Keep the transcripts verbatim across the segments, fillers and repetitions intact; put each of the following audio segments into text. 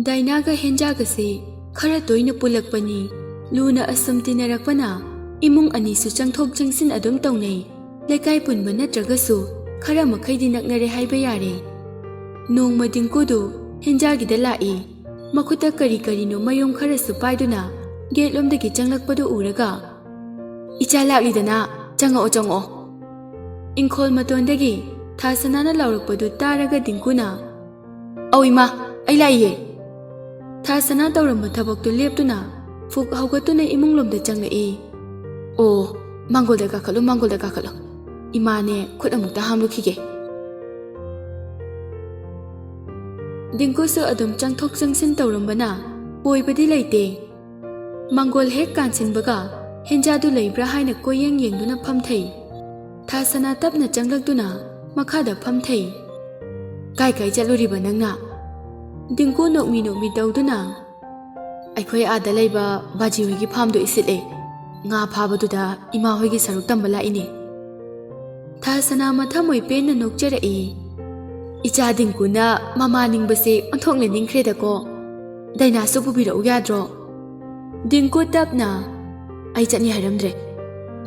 ꯗꯥꯏꯅꯥꯒ ꯍꯦꯟꯖꯥꯒꯁꯦ ꯈꯔ ꯇꯣꯏꯅ ꯄꯨꯜꯂꯛꯄꯅꯤ꯫ ꯂꯨꯅ ꯑꯁꯨꯝ ꯇꯤꯟꯅꯔꯛꯄꯅ ꯏꯃꯨꯡ ꯑꯅꯤꯁꯨ ꯆꯪꯊꯣꯛ ꯆꯪꯁꯤꯟ ꯑꯗꯨꯝ ꯇꯧꯅꯩ꯫ ꯂꯩꯀꯥꯏ ꯄꯨꯟꯕ ꯅꯠꯇ꯭ꯔꯒꯁꯨ ꯈꯔ ꯃꯈꯩꯗꯤ ꯅꯛꯅꯔꯦ ꯍꯥꯏꯕ ꯌꯥꯔꯦ꯫ ꯅꯣꯡꯃ ꯗꯤꯡꯀꯨꯗꯨ ꯍꯦꯟꯖꯥꯒꯤꯗ ꯂꯥꯛꯏ꯫ ꯃꯈꯨꯠꯇ ꯀꯔꯤ ꯀꯔꯤꯅꯣ ꯃꯌꯨꯝ ꯈꯔꯁꯨ ꯄꯥꯏꯗꯨꯅ ꯒꯦꯠꯂꯣꯝꯗꯒꯤ ꯆꯪꯂꯛꯄꯗꯨ ꯎꯔꯒ, "ꯏꯆꯥ ꯂꯥꯛꯂꯤꯗꯅ, ꯆꯪꯉꯛꯑꯣ, ꯆꯪꯉꯛꯑꯣ꯫" ꯏꯪꯈꯣꯜ ꯃꯇꯣꯟꯗꯒꯤ ꯊꯥꯁꯅꯥꯅ ꯂꯥꯎꯔꯛꯄꯗꯨ ꯇꯥꯔꯒ ꯗꯤꯡꯀꯨꯅ, "ꯑꯧ ꯏꯃꯥ, ꯑꯩ ꯂꯥꯛꯏꯌꯦ꯫" ꯊꯥꯁꯅꯥ ꯇꯧꯔꯝꯕ ꯊꯕꯛꯇꯨ ꯂꯦꯞꯇꯨꯅ ꯐꯨꯛ ꯍꯧꯒꯠꯇꯨꯅ ꯏꯃꯨꯡꯂꯣꯝꯗ ꯆꯪꯂꯛꯏ꯫ "ꯑꯣ, ꯃꯥꯡꯒꯣꯜꯗ ꯀꯥꯈꯠꯂꯨ, ꯃꯥꯡꯒꯣꯜꯗ ꯀꯥꯈꯠꯂꯨ꯫ ꯏꯃꯥꯅꯦ ꯈꯨꯠ ꯑꯃꯨꯛꯇ ꯍꯥꯝꯂꯨꯈꯤꯒꯦ꯫" ꯗꯤꯡꯀꯨꯁꯨ ꯑꯗꯨꯝ ꯆꯪꯊꯣꯛ ꯆꯪꯁꯤꯟ ꯇꯧꯔꯝꯕꯅ ꯀꯣꯏꯕꯗꯤ ꯂꯩꯇꯦ꯫ ꯃꯥꯡꯒꯣꯜ ꯍꯦꯛ ꯀꯥꯟꯁꯤꯟꯕꯒ ꯍꯦꯟꯖꯥꯗꯨ ꯂꯩꯕ꯭ꯔꯥ ꯍꯥꯏꯅ ꯀꯣꯏꯌꯦꯡ ꯌꯦꯡꯗꯨꯅ ꯐꯝꯊꯩ꯫ ꯊꯥꯁꯅꯥ ꯇꯞꯅ ꯆꯪꯂꯛꯇꯨꯅ ꯃꯈꯥꯗ ꯐꯝꯊꯩ꯫ "ꯀꯥꯏ ꯀꯥꯏ ꯆꯠꯂꯨꯔꯤꯕ ꯅꯪꯅ?" ꯗꯤꯡꯀꯨ ꯅꯣꯛꯃꯤ ꯅꯣꯛꯃꯤ ꯇꯧꯗꯨꯅ, "ꯑꯩꯈꯣꯏ ꯑꯥꯗ ꯂꯩꯕ ꯕꯥꯖꯤ ꯍꯣꯏꯒꯤ ꯐꯥꯝꯗꯣ ꯏꯁꯤꯠꯂꯦ꯫ ꯉꯥ ꯐꯥꯕꯗꯨꯗ ꯏꯃꯥ ꯍꯣꯏꯒꯤ ꯁꯔꯨꯛ ꯇꯝꯕ ꯂꯥꯛꯏꯅꯦ꯫" ꯊꯥꯁꯅꯥ ꯃꯊꯃꯣꯏ ꯄꯦꯟꯅ ꯅꯣꯛꯆꯔꯛꯏ꯫ "ꯏꯆꯥ ꯗꯤꯡꯀꯨꯅ ꯃꯃꯥ ꯅꯤꯡꯕꯁꯦ ꯑꯣꯟꯊꯣꯛꯅ ꯅꯤꯡꯈ꯭ꯔꯦꯗꯀꯣ꯫ ꯗꯥꯏꯅꯥꯁꯨ ꯄꯨꯕꯤꯔꯛꯎ ꯌꯥꯗ꯭ꯔꯣ?" ꯗꯤꯡꯀꯨ ꯇꯞꯅ, "ꯑꯩ ꯆꯠꯅꯤ ꯍꯥꯏꯔꯝꯗ꯭ꯔꯦ꯫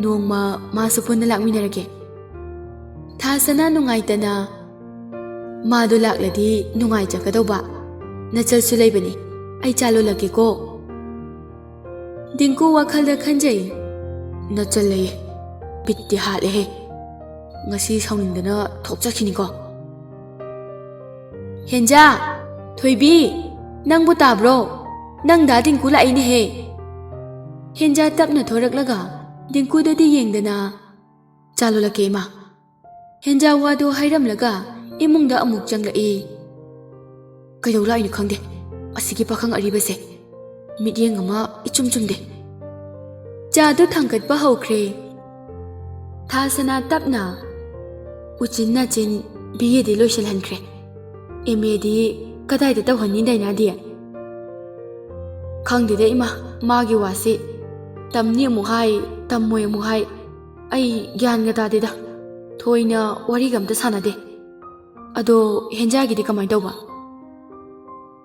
ꯅꯣꯡꯃ ꯃꯥꯁꯨ ꯄꯨꯟꯅ ꯂꯥꯛꯃꯤꯟꯅꯔꯒꯦ꯫" ꯊꯥꯁꯅꯥ ꯅꯨꯡꯉꯥꯏꯇꯅ, "ꯃꯥꯗꯣ ꯂꯥꯛꯂꯗꯤ ꯅꯨꯡꯉꯥꯏꯖꯒꯗꯧꯕ꯫ ꯅꯆꯜꯁꯨ ꯂꯩꯕꯅꯤ꯫ ꯑꯩ ꯆꯥ ꯂꯣꯜꯂꯛꯀꯦꯀꯣ꯫" ꯗꯤꯡꯀꯨ ꯋꯥꯈꯜꯗ ꯈꯟꯖꯩ꯫ "ꯅꯆꯜ ꯂꯩꯌꯦ꯫ ꯕꯤꯠꯇꯤ ꯍꯥꯠꯂꯦꯍꯦ꯫ ꯉꯁꯤ ꯁꯥꯎꯅꯤꯡꯗꯅ ꯊꯣꯛꯆꯈꯤꯅꯤꯀꯣ꯫" "ꯍꯦꯟꯖꯥ! ꯊꯣꯏꯕꯤ! ꯅꯪꯕꯨ ꯇꯥꯕ꯭ꯔꯣ? ꯅꯪ ꯗꯥ ꯗꯤꯡꯀꯨ ꯂꯥꯛꯏꯅꯦꯍꯦ꯫" ꯍꯦꯟꯖꯥ ꯇꯞꯅ ꯊꯣꯔꯛꯂꯒ ꯗꯤꯡꯀꯨꯗꯗꯤ ꯌꯦꯡꯗꯅ, "ꯆꯥ ꯂꯣꯜꯂꯛꯀꯦ, ꯏꯃꯥ꯫" ꯍꯦꯟꯖꯥ ꯋꯥꯗꯨ ꯍꯥꯏꯔꯝꯂꯒ ꯏꯃꯨꯡꯗ ꯑꯃꯨꯛ ꯆꯪꯂꯛꯏ꯫ ꯀꯩꯗꯧ ꯂꯥꯛꯏꯅꯣ ꯈꯪꯗꯦ꯫ ꯑꯁꯤꯒꯤ ꯄꯥꯈꯪ ꯑꯔꯤꯕꯁꯦ꯫ ꯃꯤꯠꯌꯦꯡ ꯑꯃ ꯏꯆꯨꯝ ꯆꯨꯝꯗꯦ꯫ ꯆꯥꯗꯨ ꯊꯥꯡꯒꯠꯄ ꯍꯧꯈ꯭ꯔꯦ꯫ ꯊꯥꯁꯅꯥ ꯇꯞꯅ, "ꯎꯆꯤꯟ ꯅꯥꯆꯤꯟ ꯕꯤ ꯑꯦꯗꯤ ꯂꯣꯏꯁꯤꯜꯍꯟꯈ꯭ꯔꯦ꯫ ꯑꯦꯝ ꯑꯦꯗꯤ ꯀꯗꯥꯏꯗ ꯇꯧꯍꯟꯅꯤ ꯗꯥꯏꯅꯥꯗꯤ?" "ꯈꯪꯗꯦꯗ ꯏꯃꯥ, ꯃꯥꯒꯤ ꯋꯥꯁꯤ꯫ ꯇꯝꯅꯤ ꯑꯃꯨꯛ ꯍꯥꯏ, ꯇꯝꯃꯣꯏ ꯑꯃꯨꯛ ꯍꯥꯏ꯫ ꯑꯩ ꯒ꯭ꯌꯥꯟꯒ ꯇꯥꯗꯦꯗ꯫ ꯊꯣꯏꯅ ꯋꯥꯔꯤꯒ ꯑꯝꯇ ꯁꯥꯟꯅꯗꯦ꯫ ꯑꯗꯣ ꯍꯦꯟꯖꯥꯒꯤꯗꯤ ꯀꯃꯥꯏꯅ ꯇꯧꯕ?"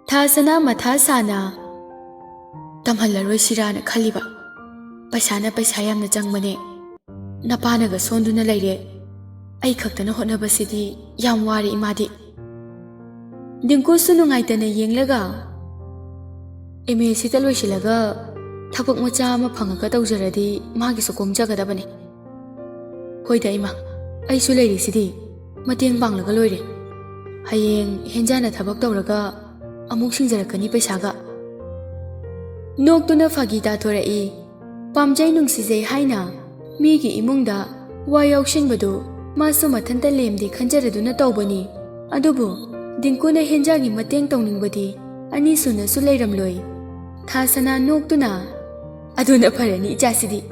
ꯊꯥ ꯁꯅꯥ ꯃꯊꯥ ꯁꯥꯅ ꯇꯝꯍꯜꯂꯔꯣꯏꯁꯤꯔꯥꯅ ꯈꯜꯂꯤꯕ꯫ ꯄꯩꯁꯥꯅ ꯄꯩꯁꯥ ꯌꯥꯝꯅ ꯆꯪꯕꯅꯦ꯫ ꯅꯄꯥꯅꯒ ꯁꯣꯟꯗꯨꯅ ꯂꯩꯔꯦ꯫ ꯑꯩ ꯈꯛꯇꯅ ꯍꯣꯠꯅꯕꯁꯤꯗꯤ ꯌꯥꯝ ꯋꯥꯔꯦ ꯏꯃꯥꯗꯤ꯫ ꯗꯤꯡꯀꯨꯁꯨ ꯅꯨꯡꯉꯥꯏꯇꯅ ꯌꯦꯡꯂꯒ, "ꯑꯦꯝ ꯑꯦ ꯁꯤꯗ ꯂꯣꯏꯁꯤꯜꯂꯒ ꯊꯕꯛ ꯃꯆꯥ ꯑꯃ ꯐꯪꯉꯒ ꯇꯧꯖꯔꯗꯤ ꯃꯥꯒꯤꯁꯨ ꯀꯣꯝꯖꯒꯗꯕꯅꯤ꯫ ꯍꯣꯏꯗ ꯏꯃꯥ, ꯑꯩꯁꯨ ꯂꯩꯔꯤꯁꯤꯗꯤ, ꯃꯇꯦꯡ ꯄꯥꯡꯂꯒ ꯂꯣꯏꯔꯦ꯫ ꯍꯌꯦꯡ ꯍꯦꯟꯖꯥꯅ ꯊꯕꯛ ꯇꯧꯔꯒ ꯑꯃꯨꯛ ꯁꯤꯡꯖꯔꯛꯀꯅꯤ ꯄꯩꯁꯥꯒ"꯫ ꯅꯣꯛꯇꯨꯅ ꯐꯥꯒꯤ ꯇꯥꯊꯣꯔꯛꯏ꯫ ꯄꯥꯝꯖꯩ ꯅꯨꯡꯁꯤꯖꯩ ꯍꯥꯏꯅ ꯃꯤꯒꯤ ꯏꯃꯨꯡꯗ ꯋꯥ ꯌꯥꯎꯁꯤꯟꯕꯗꯨ ꯃꯥꯁꯨ ꯃꯊꯟꯇ ꯂꯦꯝꯗꯦ ꯈꯟꯖꯔꯗꯨꯅ ꯇꯧꯕꯅꯤ꯫ ꯑꯗꯨꯕꯨ ꯗꯤꯡꯀꯨꯅ ꯍꯦꯟꯖꯥꯒꯤ ꯃꯇꯦꯡ ꯇꯧꯅꯤꯡꯕꯗꯤ ꯑꯅꯤꯁꯨꯅꯁꯨ ꯂꯩꯔꯝꯂꯣꯏ꯫ ꯊꯥ ꯁꯅꯥ ꯅꯣꯛꯇꯨꯅ, "ꯑꯗꯨꯅ ꯐꯔꯅꯤ ꯏꯆꯥꯁꯤꯗꯤ꯫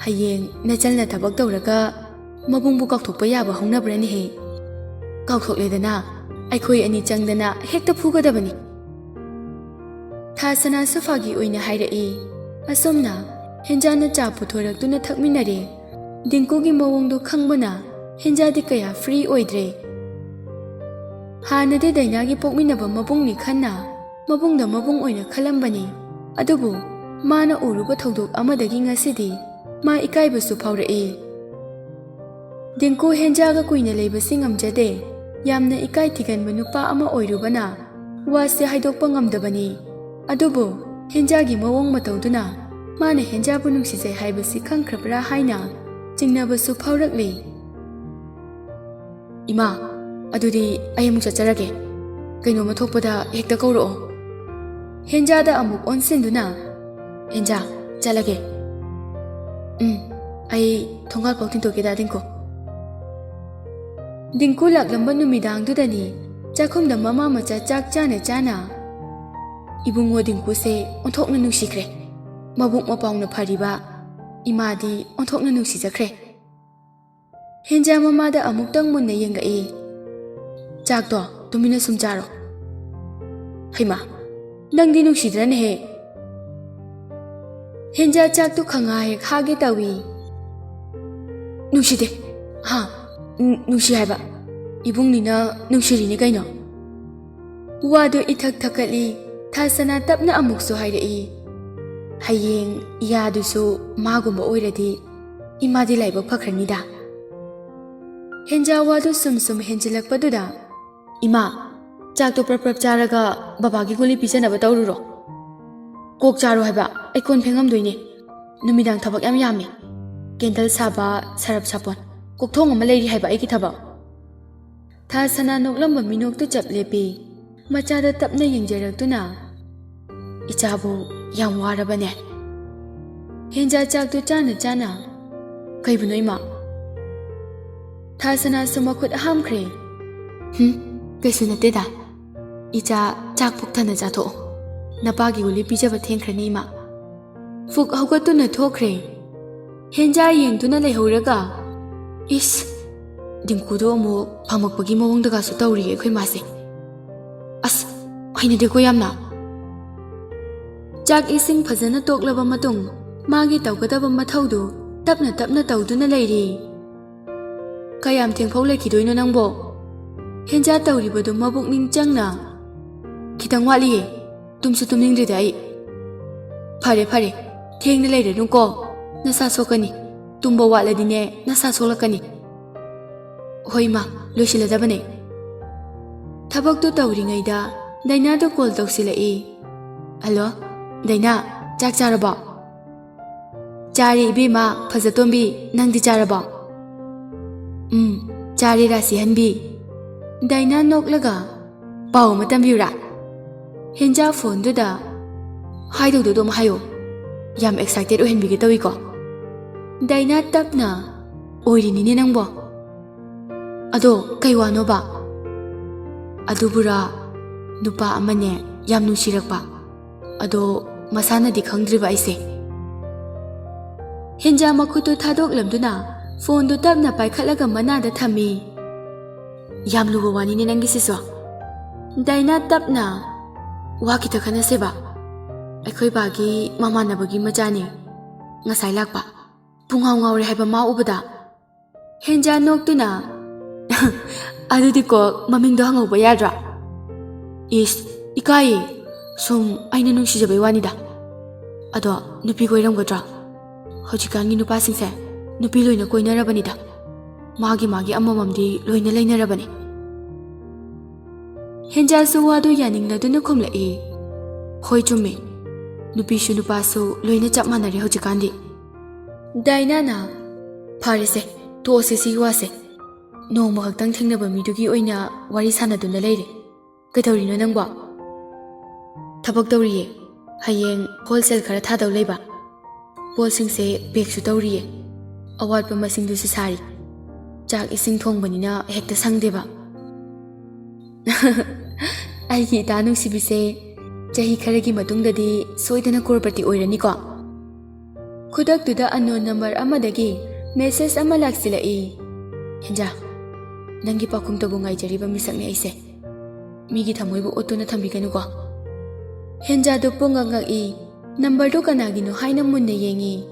ꯍꯌꯦꯡ ꯅꯆꯜꯅ ꯊꯕꯛ ꯇꯧꯔꯒ ꯃꯕꯨꯡꯕꯨ ꯀꯥꯎꯊꯣꯛꯄ ꯌꯥꯕ ꯍꯧꯅꯕ꯭ꯔꯅꯦꯍꯦ? ꯀꯥꯎꯊꯣꯛꯂꯦꯗꯅ, ꯑꯩꯈꯣꯏ ꯑꯅꯤ ꯆꯪꯗꯅ ꯍꯦꯛꯇ ꯐꯨꯒꯗꯕꯅꯤ"꯫ ꯊꯥ ꯁꯅꯥꯁꯨ ꯐꯥꯒꯤ ꯑꯣꯏꯅ ꯍꯥꯏꯔꯛꯏ꯫ ꯑꯁꯨꯝꯅ ꯍꯦꯟꯖꯥꯅ ꯆꯥ ꯄꯨꯊꯣꯔꯛꯇꯨꯅ ꯊꯛꯃꯤꯟꯅꯔꯦ꯫ ꯗꯤꯡꯀꯨꯒꯤ ꯃꯑꯣꯡꯗꯨ ꯈꯪꯕꯅ ꯍꯦꯟꯖꯥꯗꯤ ꯀꯌꯥ ꯐ꯭ꯔꯤ ꯑꯣꯏꯗ꯭ꯔꯦ꯫ ꯍꯥꯟꯅꯗꯤ ꯗꯥꯏꯅꯥꯒꯤ ꯄꯣꯛꯃꯤꯟꯅꯕ ꯃꯕꯨꯡꯅꯤ ꯈꯟꯅ ꯃꯕꯨꯡꯗ ꯃꯕꯨꯡ ꯑꯣꯏꯅ ꯈꯜꯂꯝꯕꯅꯤ꯫ ꯑꯗꯨꯕꯨ ꯃꯥꯅ ꯎꯔꯨꯕ ꯊꯧꯗꯣꯛ ꯑꯃꯗꯒꯤ ꯉꯁꯤꯗꯤ ꯃꯥ ꯏꯀꯥꯏꯕꯁꯨ ꯐꯥꯎꯔꯛꯏ꯫ ꯗꯤꯡꯀꯨ ꯍꯦꯟꯖꯥꯒ ꯀꯨꯏꯅ ꯂꯩꯕꯁꯤ ꯉꯝꯖꯗꯦ꯫ ꯌꯥꯝꯅ ꯏꯀꯥꯏ ꯊꯤꯒꯟꯕ ꯅꯨꯄꯥ ꯑꯃ ꯑꯣꯏꯔꯨꯕꯅ ꯋꯥꯁꯦ ꯍꯥꯏꯗꯣꯛꯄ ꯉꯝꯗꯕꯅꯤ꯫ ꯑꯗꯨꯕꯨ ꯍꯦꯟꯖꯥꯒꯤ ꯃꯑꯣꯡ ꯃꯇꯧꯗꯨꯅ ꯃꯥꯅ ꯍꯦꯟꯖꯥꯕꯨ ꯅꯨꯡꯁꯤꯖꯩ ꯍꯥꯏꯕꯁꯤ ꯈꯪꯈ꯭ꯔꯕ꯭ꯔꯥ ꯍꯥꯏꯅ ꯆꯤꯡꯅꯕꯁꯨ ꯐꯥꯎꯔꯛꯂꯤ꯫ "ꯏꯃꯥ, ꯑꯗꯨꯗꯤ ꯑꯩ ꯑꯃꯨꯛ ꯆꯠꯆꯔꯒꯦ꯫ ꯀꯩꯅꯣꯝꯃ ꯊꯣꯛꯄꯗ ꯍꯦꯛꯇ ꯀꯧꯔꯛꯑꯣ"꯫ ꯍꯦꯟꯖꯥꯗ ꯑꯃꯨꯛ ꯑꯣꯟꯁꯤꯟꯗꯨꯅ, "ꯍꯦꯟꯖꯥ, ꯆꯠꯂꯒꯦ꯫ ꯎꯝ, ꯑꯩ ꯊꯣꯡꯒꯥꯜ ꯐꯥꯎ ꯊꯤꯟꯗꯣꯛꯀꯦꯗ, ꯗꯤꯡꯀꯨ"꯫ ꯗꯤꯡꯀꯨ ꯂꯥꯛꯂꯝꯕ ꯅꯨꯃꯤꯗꯥꯡꯗꯨꯗꯅꯤ ꯆꯥꯛꯈꯨꯝꯗ ꯃꯃꯥ ꯃꯆꯥ ꯆꯥꯛ ꯆꯥꯅ ꯆꯥꯅ, "ꯏꯕꯨꯡꯉꯣ ꯗꯤꯡꯀꯨꯁꯦ ꯑꯣꯟꯊꯣꯛꯅ ꯅꯨꯡꯁꯤꯈ꯭ꯔꯦ꯫ ꯃꯕꯨꯛ ꯃꯄꯥꯎꯅ ꯐꯔꯤꯕ ꯏꯃꯥꯗꯤ ꯑꯣꯟꯊꯣꯛꯅ ꯅꯨꯡꯁꯤꯖꯈ꯭ꯔꯦ"꯫ ꯍꯦꯟꯖꯥ ꯃꯃꯥꯗ ꯑꯃꯨꯛꯇꯪ ꯃꯨꯟꯅ ꯌꯦꯡꯉꯛꯏ꯫ "ꯆꯥꯛꯇꯣ ꯇꯨꯃꯤꯟꯅ ꯁꯨꯝ ꯆꯥꯔꯣ"꯫ "ꯍꯩꯃꯥ, ꯅꯪꯗꯤ ꯅꯨꯡꯁꯤꯗ꯭ꯔꯅꯦꯍꯦ"꯫ ꯍꯦꯟꯖꯥ ꯆꯥꯛꯇꯨ ꯈꯪꯍꯥ ꯍꯦꯛ ꯍꯥꯒꯦ ꯇꯧꯏ꯫ "ꯅꯨꯡꯁꯤꯗꯦ꯫ ꯍꯥ? ꯅꯨ-, ꯅꯨꯡꯁꯤ ꯍꯥꯏꯕ꯫ ꯏꯕꯨꯡꯅꯤꯅ ꯅꯨꯡꯁꯤꯔꯤꯅꯤ ꯀꯩꯅꯣ"꯫ ꯋꯥꯗꯨ ꯏꯊꯛ ꯊꯛꯀꯠꯂꯤ꯫ ꯊꯥꯁꯅꯥ ꯇꯞꯅ ꯑꯃꯨꯛꯁꯨ ꯍꯥꯏꯔꯛꯏ, "ꯍꯌꯦꯡ ꯌꯥꯗꯨꯁꯨ ꯃꯥꯒꯨꯝꯕ ꯑꯣꯏꯔꯗꯤ ꯏꯃꯥꯗꯤ ꯂꯥꯏꯕꯛ ꯐꯈ꯭ꯔꯅꯤꯗ꯫" ꯍꯦꯟꯖꯥ ꯋꯥꯗꯨ ꯁꯨꯝ ꯁꯨꯝ ꯍꯦꯟꯖꯤꯜꯂꯛꯄꯗꯨꯗ, "ꯏꯃꯥ, ꯆꯥꯛꯇꯣ ꯄ꯭ꯔꯞ ꯄ꯭ꯔꯞ ꯆꯥꯔꯒ ꯕꯕꯥꯒꯤ ꯒꯨꯂꯤ ꯄꯤꯖꯅꯕ ꯇꯧꯔꯨꯔꯣ꯫ ꯀꯣꯛ ꯆꯥꯔꯣ ꯍꯥꯏꯕ, ꯑꯩ ꯀꯣꯟ ꯐꯦꯡꯉꯝꯗꯣꯏꯅꯦ꯫ ꯅꯨꯃꯤꯗꯥꯡ ꯊꯕꯛ ꯌꯥꯝ ꯌꯥꯝꯃꯦ꯫ ꯀꯦꯟꯗꯜ ꯁꯥꯕ, ꯁꯔꯞ ꯁꯥꯄꯣꯟ, ꯀꯣꯛꯊꯣꯡ ꯑꯃ ꯂꯩꯔꯤ ꯍꯥꯏꯕ ꯑꯩꯒꯤ ꯊꯕꯛ꯫" ꯊꯥ ꯁꯅꯥ ꯅꯣꯛꯂꯝꯕ ꯃꯤꯅꯣꯛꯇꯨ ꯆꯞ ꯂꯦꯞꯄꯤ꯫ ꯃꯆꯥꯗ ꯇꯞꯅ ꯌꯦꯡꯖꯔꯛꯇꯨꯅ, "ꯏꯆꯥꯕꯨ ꯌꯥꯝ ꯋꯥꯔꯕꯅꯦ꯫" ꯍꯦꯟꯖꯥ ꯆꯥꯛꯇꯨ ꯆꯥꯅ ꯆꯥꯅ, "ꯀꯩꯕꯨꯅꯣ ꯏꯃꯥ?" ꯊꯥ ꯁꯅꯥꯁꯨ ꯃꯈꯨꯠ ꯍꯥꯝꯈ꯭ꯔꯦ꯫ "ꯍꯨꯝ, ꯀꯩꯁꯨ ꯅꯠꯇꯦꯗ꯫ ꯏꯆꯥ, ꯆꯥꯛ ꯄꯨꯛ ꯊꯟꯅ ꯆꯥꯊꯣꯛꯑꯣ꯫ ꯅꯄꯥꯒꯤ ꯒꯨꯂꯤ ꯄꯤꯖꯕ ꯊꯦꯡꯈ꯭ꯔꯅꯤ ꯏꯃꯥ꯫" ꯐꯨꯛ ꯍꯧꯒꯠꯇꯨꯅ ꯊꯣꯛꯈ꯭ꯔꯦ꯫ ꯍꯦꯟꯖꯥ ꯌꯦꯡꯗꯨꯅ ꯂꯩꯍꯧꯔꯒ, "ꯏꯁ, ꯗꯤꯡꯀꯨꯗꯣ ꯑꯃꯨꯛ ꯐꯝꯃꯛꯄꯒꯤ ꯃꯑꯣꯡꯗꯒꯁꯨ ꯇꯧꯔꯤꯌꯦ ꯑꯩꯈꯣꯏ ꯃꯥꯁꯦ꯫ ꯑꯁ, ꯍꯩꯅꯗꯦꯀꯣ ꯌꯥꯝꯅ꯫" ꯆꯥꯛ ꯏꯁꯤꯡ ꯐꯖꯅ ꯇꯣꯛꯂꯕ ꯃꯇꯨꯡ, ꯃꯥꯒꯤ ꯇꯧꯒꯗꯕ ꯃꯊꯧꯗꯨ ꯇꯞꯅ ꯇꯞꯅ ꯇꯧꯗꯨꯅ ꯂꯩꯔꯤ꯫ "ꯀꯌꯥꯝ ꯊꯦꯡꯐꯧ ꯂꯩꯈꯤꯗꯣꯏꯅꯣ ꯅꯪꯕꯣ?" ꯍꯦꯟꯖꯥ ꯇꯧꯔꯤꯕꯗꯨ ꯃꯕꯨꯛꯅꯤꯡ ꯆꯪꯅ, "ꯈꯤꯇꯪ ꯋꯥꯠꯂꯤꯌꯦ꯫ ꯇꯨꯝꯁꯨ ꯇꯨꯝꯅꯤꯡꯗ꯭ꯔꯤꯗ ꯑꯩ꯫" "ꯐꯔꯦ, ꯐꯔꯦ, ꯊꯦꯡꯅ ꯂꯩꯔꯅꯨꯀꯣ꯫ ꯅꯁꯥ ꯁꯣꯛꯀꯅꯤ꯫ ꯇꯨꯝꯕ ꯋꯥꯠꯂꯗꯤꯅꯦ, ꯅꯁꯥ ꯁꯣꯛꯂꯛꯀꯅꯤ꯫" "ꯍꯣꯏ ꯏꯃꯥ, ꯂꯣꯏꯁꯤꯜꯂꯗꯕꯅꯦ꯫" ꯊꯕꯛꯇꯨ ꯇꯧꯔꯤꯉꯩꯗ ꯗꯥꯏꯅꯥꯗꯨ ꯀꯣꯜ ꯇꯧꯁꯤꯜꯂꯛꯏ꯫ "ꯍꯜꯂꯣ, ꯗꯥꯏꯅꯥ, ꯆꯥꯛ ꯆꯥꯔꯕꯣ?" "ꯆꯥꯔꯦ ꯏꯕꯦꯝꯃ, ꯐꯖꯇꯣꯝꯕꯤ, ꯅꯪꯗꯤ ꯆꯥꯔꯕꯣ?" "ꯎꯝ, ꯆꯥꯔꯦ ꯔꯥꯁꯤꯍꯟꯕꯤ꯫" ꯗꯥꯏꯅꯥ ꯅꯣꯛꯂꯒ, "ꯄꯥꯎ ꯑꯃ ꯇꯝꯕꯤꯌꯨꯔꯥ?" ꯍꯦꯟꯖꯥ ꯐꯣꯟꯗꯨꯗ, "ꯍꯥꯏꯗꯧꯗꯣ ꯑꯗꯨꯝ ꯍꯥꯏꯌꯣ꯫ ꯌꯥꯝ ꯑꯦꯛꯁꯥꯏꯇꯦꯠ ꯑꯣꯏꯍꯟꯕꯤꯒꯦ ꯇꯧꯏꯀꯣ꯫" ꯗꯥꯏꯅꯥ ꯇꯞꯅ, "ꯑꯣꯏꯔꯤꯅꯤꯅꯦ ꯅꯪꯕꯣ꯫ ꯑꯗꯣ ꯀꯩ ꯋꯥꯅꯣꯕ?" "ꯑꯗꯨꯕꯨꯔꯥ, ꯅꯨꯄꯥ ꯑꯃꯅꯦ ꯌꯥꯝ ꯅꯨꯡꯁꯤꯔꯛꯄ꯫ ꯑꯗꯣ ꯃꯁꯥꯅꯗꯤ ꯈꯪꯗ꯭ꯔꯤꯕ ꯑꯩꯁꯦ꯫" ꯍꯦꯟꯖꯥ ꯃꯈꯨꯠꯇꯨ ꯊꯥꯗꯣꯛꯂꯝꯗꯨꯅ ꯐꯣꯟꯗꯨ ꯇꯞꯅ ꯄꯥꯏꯈꯠꯂꯒ ꯃꯅꯥꯗ ꯊꯝꯃꯤ꯫ "ꯌꯥꯝ ꯂꯨꯕ ꯋꯥꯅꯤꯅꯦ ꯅꯪꯒꯤꯁꯤꯁꯨ꯫" ꯗꯥꯏꯅꯥ ꯇꯞꯅ, "ꯋꯥ ꯈꯤꯇ ꯈꯟꯅꯁꯦꯕ꯫ ꯑꯩꯈꯣꯏ ꯕꯥꯒꯤ ꯃꯃꯥꯟꯅꯕꯒꯤ ꯃꯆꯥꯅꯤ꯫ ꯉꯁꯥꯏ ꯂꯥꯛꯄ꯫ ꯄꯨꯡꯉꯥꯎ ꯉꯥꯎꯔꯦ ꯍꯥꯏꯕ ꯃꯥ ꯎꯕꯗ꯫" ꯍꯦꯟꯖꯥ ꯅꯣꯛꯇꯨꯅ, "ꯑꯗꯨꯗꯤ ꯀꯣꯛ ꯃꯃꯤꯡꯗꯣ ꯍꯪꯍꯧꯕ ꯌꯥꯗ꯭ꯔꯣ?" ꯏꯁ, ꯏꯀꯥꯏꯌꯦ꯫ ꯁꯨꯝ ꯑꯩꯅ ꯅꯨꯡꯁꯤꯖꯕꯩ ꯋꯥꯅꯤꯗ꯫ ꯑꯗꯣ ꯅꯨꯄꯤ ꯀꯣꯏꯔꯝꯒꯗ꯭ꯔꯥ? ꯍꯧꯖꯤꯛꯀꯥꯟꯒꯤ ꯅꯨꯄꯥꯁꯤꯡꯁꯦ ꯅꯨꯄꯤ ꯂꯣꯏꯅ ꯀꯣꯏꯅꯔꯕꯅꯤꯗ꯫ ꯃꯥꯒꯤ ꯃꯥꯒꯤ ꯑꯃꯃꯝꯗꯤ ꯂꯣꯏꯅ ꯂꯩꯅꯔꯕꯅꯤ꯫ ꯍꯦꯟꯖꯥꯁꯨ ꯋꯥꯗꯨ ꯌꯥꯅꯤꯡꯂꯗꯨꯅ ꯈꯨꯝꯂꯛꯏ, "ꯍꯣꯏ, ꯆꯨꯝꯃꯤ꯫ ꯅꯨꯄꯤꯁꯨ ꯅꯨꯄꯥꯁꯨ ꯂꯣꯏꯅ ꯆꯞ ꯃꯥꯟꯅꯔꯦ ꯍꯧꯖꯤꯛꯀꯥꯟꯗꯤ꯫" ꯗꯥꯏꯅꯥꯅ, "ꯐꯔꯦꯁꯦ, ꯇꯣꯛꯑꯁꯦ ꯁꯤꯒꯤ ꯋꯥꯁꯦ꯫ ꯅꯣꯡꯃ ꯈꯛꯇꯪ ꯊꯦꯡꯅꯕ ꯃꯤꯗꯨꯒꯤ ꯑꯣꯏꯅ ꯋꯥꯔꯤ ꯁꯥꯟꯅꯗꯨꯅ ꯂꯩꯔꯦ꯫ ꯀꯩꯗꯧꯔꯤꯅꯣ ꯅꯪꯕꯣ?" "ꯊꯕꯛ ꯇꯧꯔꯤꯌꯦ꯫ ꯍꯌꯦꯡ ꯍꯣꯜꯁꯦꯜ ꯈꯔ ꯊꯥꯗꯧ ꯂꯩꯕ꯫ ꯄꯣꯠꯁꯤꯡꯁꯦ ꯄꯦꯛꯁꯨ ꯇꯧꯔꯤꯌꯦ꯫ ꯑꯋꯥꯠꯄ ꯃꯁꯤꯡꯗꯨꯁꯨ ꯁꯥꯔꯤ꯫ ꯆꯥꯛ ꯏꯁꯤꯡ ꯊꯣꯡꯕꯅꯤꯅ ꯍꯦꯛꯇ ꯁꯪꯗꯦꯕ꯫" "ꯑꯩꯒꯤ ꯏꯇꯥ ꯅꯨꯡꯁꯤꯕꯤꯁꯦ, ꯆꯍꯤ ꯈꯔꯒꯤ ꯃꯇꯨꯡꯗꯗꯤ ꯁꯣꯏꯗꯅ ꯀ꯭ꯔꯣꯔꯄꯇꯤ ꯑꯣꯏꯔꯅꯤꯀꯣ꯫" ꯈꯨꯗꯛꯇꯨꯗ unknown number ꯑꯃꯗꯒꯤ ꯃꯦꯁꯦꯖ ꯑꯃ ꯂꯥꯛꯁꯤꯜꯂꯛꯏ꯫ "ꯍꯦꯟꯖꯥ, ꯅꯪꯒꯤ ꯄꯥꯎꯈꯨꯝꯇꯕꯨ ꯉꯥꯏꯖꯔꯤꯕ ꯃꯤꯁꯛꯅꯦ ꯑꯩꯁꯦ꯫ ꯃꯤꯒꯤ ꯊꯃꯣꯏꯕꯨ ꯑꯣꯠꯇꯨꯅ ꯊꯝꯕꯤꯒꯅꯨꯀꯣ꯫" ꯍꯦꯟꯖꯥꯗꯨ ꯄꯨꯡꯉꯛ ꯉꯛꯏ꯫ ꯅꯝꯕꯔꯗꯨ ꯀꯅꯥꯒꯤꯅꯣ ꯍꯥꯏꯅ ꯃꯨꯟꯅ ꯌꯦꯡꯉꯤ꯫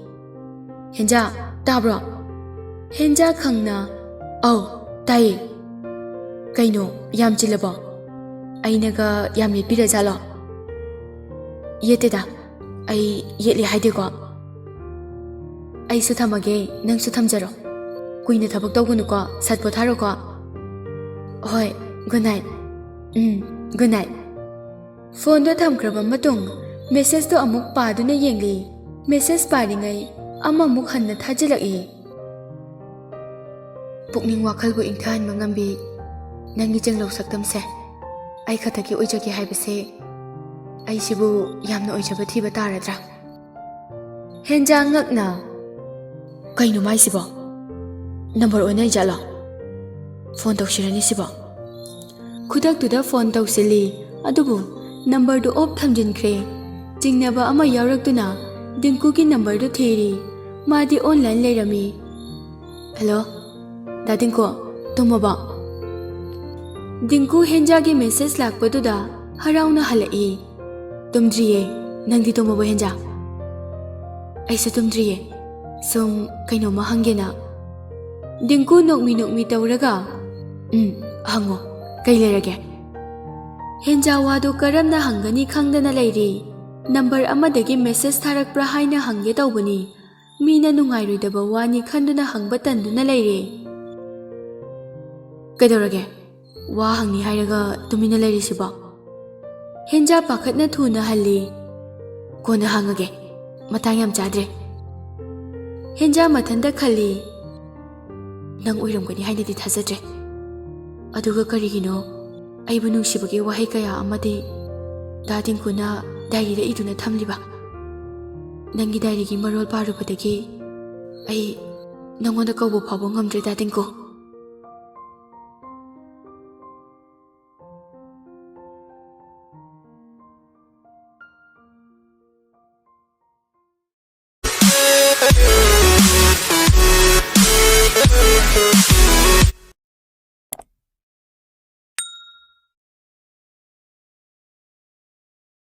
"ꯍꯦꯟꯖꯥ, ꯇꯥꯕ꯭ꯔꯣ?" ꯍꯦꯟꯖꯥ ꯈꯪꯅ, "ꯑꯧ, ꯇꯥꯏꯌꯦ꯫ ꯀꯩꯅꯣ, ꯌꯥꯝ ꯆꯤꯜꯂꯕꯣ? ꯑꯩꯅꯒ ꯌꯥꯝ ꯌꯦꯠꯄꯤꯔꯖꯥꯠꯂꯣ?" "ꯌꯦꯠꯇꯦꯗ, ꯑꯩ ꯌꯦꯠꯂꯦ ꯍꯥꯏꯗꯦꯀꯣ꯫" "ꯑꯩꯁꯨ ꯊꯝꯃꯒꯦ, ꯅꯪꯁꯨ ꯊꯝꯖꯔꯣ꯫ ꯀꯨꯏꯅ ꯊꯕꯛ ꯇꯧꯒꯅꯨꯀꯣ, ꯁꯠ ꯄꯣꯊꯥꯔꯣꯀꯣ꯫" "ꯍꯣꯏ, good night꯫" "ꯎꯝ, good night꯫" ꯐꯣꯟꯗꯣ ꯊꯝꯈ꯭ꯔꯕ ꯃꯇꯨꯡ ꯃꯦꯁꯦꯖꯇꯣ ꯑꯃꯨꯛ ꯄꯥꯗꯨꯅ ꯌꯦꯡꯂꯤ꯫ ꯃꯦꯁꯦꯖ ꯄꯥꯔꯤꯉꯩ ꯑꯃꯃꯨꯛ ꯍꯟꯅ ꯊꯥꯖꯤꯜꯂꯛꯏ꯫ "ꯄꯨꯛꯅꯤꯡ ꯋꯥꯈꯜꯕꯨ ꯏꯪꯊꯍꯟꯕ ꯉꯝꯕꯤ ꯅꯪꯒꯤ ꯆꯦꯡꯂꯧ ꯁꯛꯇꯝꯁꯦ꯫ ꯑꯩ ꯈꯛꯇꯒꯤ ꯑꯣꯏꯖꯒꯦ ꯍꯥꯏꯕꯁꯦ, ꯑꯩꯁꯤꯕꯨ ꯌꯥꯝꯅ ꯑꯣꯏꯖꯕ ꯊꯤꯕ ꯇꯥꯔꯗ꯭ꯔꯥ?" ꯍꯦꯟꯖꯥꯡ ꯉꯛꯅ, "ꯀꯩꯅꯣ ꯃꯥꯏꯁꯤꯕꯣ? ꯅꯝꯕꯔ ꯑꯣꯟꯅꯩ ꯖꯥꯠꯂꯣ? ꯐꯣꯟ ꯇꯧꯁꯤꯔꯅꯤ ꯁꯤꯕꯣ?" ꯈꯨꯗꯛꯇꯨꯗ ꯐꯣꯟ ꯇꯧꯁꯤꯜꯂꯤ, ꯑꯗꯨꯕꯨ ꯅꯝꯕꯔꯗꯨ ꯑꯣꯐ ꯊꯝꯖꯤꯟꯈ꯭ꯔꯦ꯫ ꯆꯤꯡꯅꯕ ꯑꯃ ꯌꯥꯎꯔꯛꯇꯨꯅ ꯗꯤꯡꯀꯨꯒꯤ ꯅꯝꯕꯔꯗꯨ ꯊꯤꯔꯤ꯫ ꯃꯥꯗꯤ ꯑꯣꯟꯂꯥꯏꯟ ꯂꯩꯔꯝꯃꯤ꯫ "ꯍꯜꯂꯣ, ꯗꯥ ꯗꯤꯡꯀꯨ, ꯇꯨꯝꯃꯕꯣ?" ꯗꯤꯡꯀꯨ ꯍꯦꯟꯖꯥꯒꯤ ꯃꯦꯁꯦꯖ ꯂꯥꯛꯄꯗꯨꯗ ꯍꯔꯥꯎꯅ ꯍꯜꯂꯛꯏ꯫ "ꯇꯨꯝꯗ꯭ꯔꯤꯌꯦ꯫ ꯅꯪꯗꯤ ꯇꯨꯝꯃꯕꯣ ꯍꯦꯟꯖꯥ?" "ꯑꯩꯁꯨ ꯇꯨꯝꯗ꯭ꯔꯤꯌꯦ꯫ ꯁꯨꯝ ꯀꯩꯅꯣꯝꯃ ꯍꯪꯒꯦꯅ꯫" ꯗꯤꯡꯀꯨ ꯅꯣꯛꯃꯤ ꯅꯣꯛꯃꯤ ꯇꯧꯔꯒ, "ꯎꯝ, ꯍꯪꯉꯣ꯫ ꯀꯩ ꯂꯩꯔꯒꯦ?" ꯍꯦꯟꯖꯥ ꯋꯥꯗꯣ ꯀꯔꯝꯅ ꯍꯪꯒꯅꯤ ꯈꯪꯗꯅ ꯂꯩꯔꯤ꯫ ꯅꯝꯕꯔ ꯑꯃꯗꯒꯤ ꯃꯦꯁꯦꯖ ꯊꯥꯔꯛꯄ꯭ꯔꯥ ꯍꯥꯏꯅ ꯍꯪꯒꯦ ꯇꯧꯕꯅꯤ꯫ ꯃꯤꯅ ꯅꯨꯡꯉꯥꯏꯔꯣꯏꯗꯕ ꯋꯥꯅꯤ ꯈꯟꯗꯨꯅ ꯍꯪꯕ ꯇꯟꯗꯨꯅ ꯂꯩꯔꯦ꯫ ꯀꯩꯗꯧꯔꯒꯦ? ꯋꯥ ꯍꯪꯅꯤ ꯍꯥꯏꯔꯒ ꯇꯨꯃꯤꯟꯅ ꯂꯩꯔꯤꯁꯤꯕꯣ? ꯍꯦꯟꯖꯥ ꯄꯥꯈꯠꯅ ꯊꯨꯅ ꯍꯜꯂꯤ꯫ "ꯀꯣꯟꯅ ꯍꯪꯉꯒꯦ, ꯃꯇꯥꯡ ꯌꯥꯝ ꯆꯥꯗ꯭ꯔꯦ"꯫ ꯍꯦꯟꯖꯥ ꯃꯊꯟꯇ ꯈꯜꯂꯤ꯫ "ꯅꯪ ꯑꯣꯏꯔꯝꯒꯅꯤ ꯍꯥꯏꯅꯗꯤ ꯊꯥꯖꯗ꯭ꯔꯦ꯫ ꯑꯗꯨꯒ ꯀꯔꯤꯒꯤꯅꯣ ꯑꯩꯕꯨ ꯅꯨꯡꯁꯤꯕꯒꯤ ꯋꯥꯍꯩ ꯀꯌꯥ ꯑꯃꯗꯤ ꯗꯥ ꯇꯤꯡꯀꯨꯅ ꯗꯥꯏꯔꯤꯗ ꯏꯗꯨꯅ ꯊꯝꯂꯤꯕ? ꯅꯪꯒꯤ ꯗꯥꯏꯔꯤꯒꯤ ꯃꯔꯣꯜ ꯄꯥꯔꯨꯕꯗꯒꯤ ꯑꯩ ꯅꯪꯉꯣꯟꯗ ꯀꯧꯕ ꯐꯥꯎꯕ ꯉꯝꯗ꯭ꯔꯦ, ꯗꯥ ꯇꯤꯡꯀꯨ"꯫